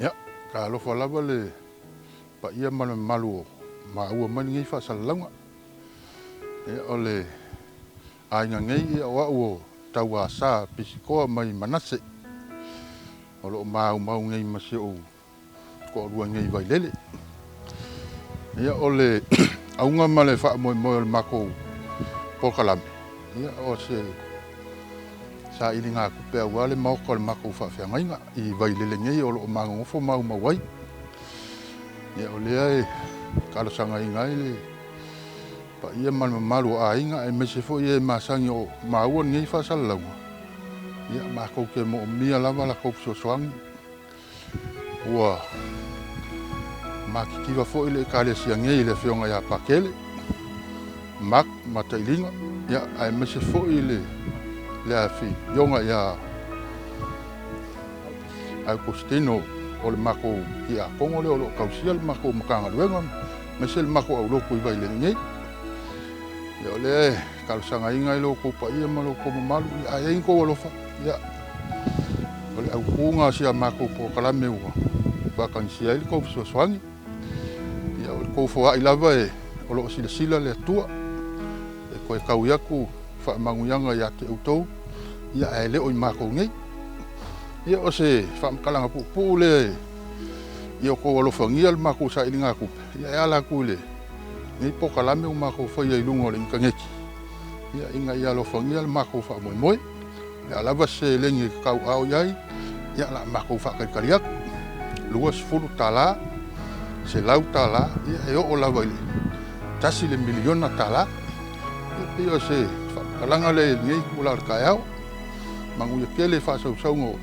Ia, talofa lava le paia ma le mamalu o maua mai lenei faasalalauga. Ia, o le aiga nei, ia, o au o Tauasa Pisikoa mai Manase, o lo o maumau nei ma si ou toalua nei i Vailele. Ia, o le auga ma le faamoemoe o le matou polokalame, ia, o se sailigatupe aua le maota o le matou faafeagaiga i Vailele nei o lo o ma nonofo ma aumau ai. Ia, o lea e talosagaina ai le paia ma le mamalu o aiga aemaise foi e masani o maua lenei faasalalauga, ia matou te moomia lava la tou fesoasoani. Ua matitiva foi le Ekalesia nei i le afioga ia Pakele Mark Matailiga, ia, aemaise foi le afioga ia Augustino o le matou tiakono lea o lo o tausia le matou Matagaluega aemaise le matou aulotu i Vailele nei. Ia, o lea e talosagaina ai lo outou paia ma lo outou mamalu, a i ai ni outou alofa, ia, o le autu lena o si a matou polokalame ua faatagisia ai le tou fesoasoani. Ia, o le tou foai lava e o lo o silasila le Atua e toe taui atu faamanuiaga ia te outou, ia ae le o i matou nei. Ia, o se faamatalaga puupuu lea ia outou alofagia le matou sailigatupe, ia e ala atu i lenei polokalame ua matou faia i luga o le initaneti, ia, ina ia alofagia le matou faamoemoe. O le a lava se seleni e tauaao i ai, ia o le a matou faatalitali atu. $20, $100, ia e oo lava i le $1 miliona. Ia pei o se faamatalaga lea i lenei itula o le taeao. Manuia tele faasausauga o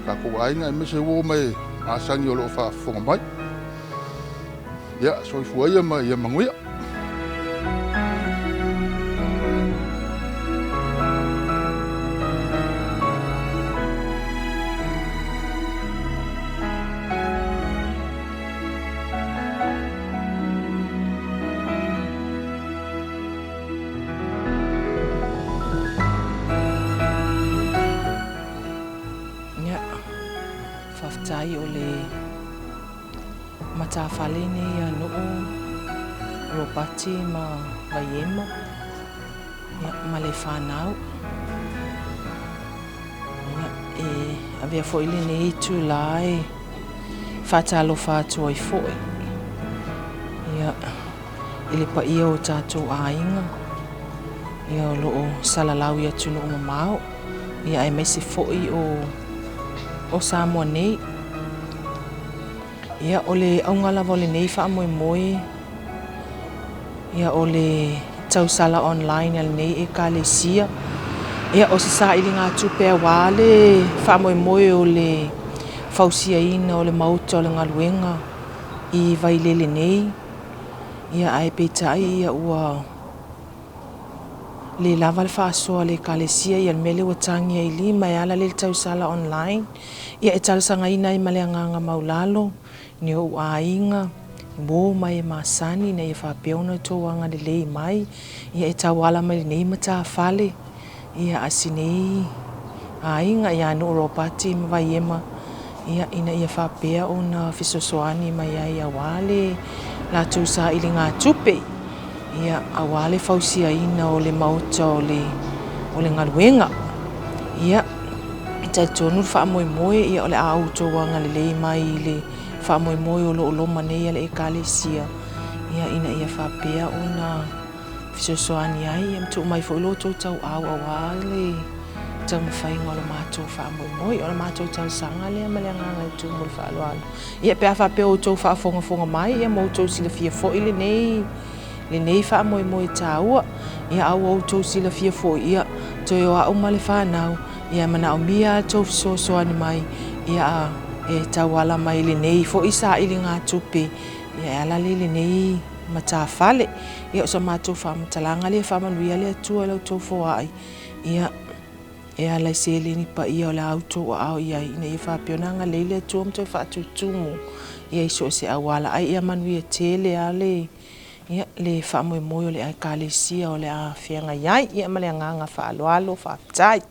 tatou aiga aemaise uo ma e masani o lo o faafofoga mai. Ia, soifua ia ma ia manuia. Ia, faafetai o le matafale nei a Nuu, Ropati ma Vaiema ia, ma le fanau. Ia, e avea foi lenei itulā e faatalofa atu ai foi ia, i le paia o tatou aiga ia, o lo o salalau i atunuu mamao ia, aemaise foi o Samoa nei. Ia, o le auga lava o lenei faamoemoe, ia, o le tausala online a lenei Ekalesia, ia, o se sailigatupe aua le faamoemoe o le fausiaina o le maota o le galuega i Vailele nei, ia, ae peitai ia, ua le lava le faasoa a le Ekalesia, ia, le mea lea ua tagi ai i lima e ala lea i le tausala online. Ia, e talosagaina ai ma le agaga maulalo ni ou aiga, uo ma e masani ina ia faapea ona outou agalelei mai, ia, e tauala mai lenei matafale, ia, a si nei aiga ia Nuu Ropati ma Vaiema, ia, ina ia faapea ona fesoasoani mai ai aua le latou sailigatupe, ia, aua le fausiaina o le maota o le, o le galuega. Ia, e talitonu le faamoemoe, ia, o le a outou agalelei mai i le faamoemoe o lo o loma nei a le Ekalesia, ia, ina ia faapea ona fesoasoani ai, ia ma tuu mai foi lo outou tauau aua le taumafaiga o le matou faamoemoe. O le matou talosaga lea ma le agaga e tumu i le faaaloalo. Ia, pe a faapea o outou faafogafoga mai, ia ma outou silafia foi lenei, lenei faamoemoe taua, ia, a ua outou silafia foi, ia, toe o au ma le fanau, ia, e manaomia lava le tou fesoasoani mai, ia, e tauala mai i lenei foi sailigatupe, ia, e ala lea i lenei matafale. Ia, o sa matou faamatalaga lea, faamanuia le Atua i la outou foai, ia, e ala i seleni paia o le a outou aao i ai, ina ia faapea ona agalelei le Atua ma toe faatutumu ia i so o se auala. Ai ia manuia tele lava le, ia, le faamoemoe o le Ekalesia o le a feagai ai. Ia ma le agaga faaaloalo, faafetai.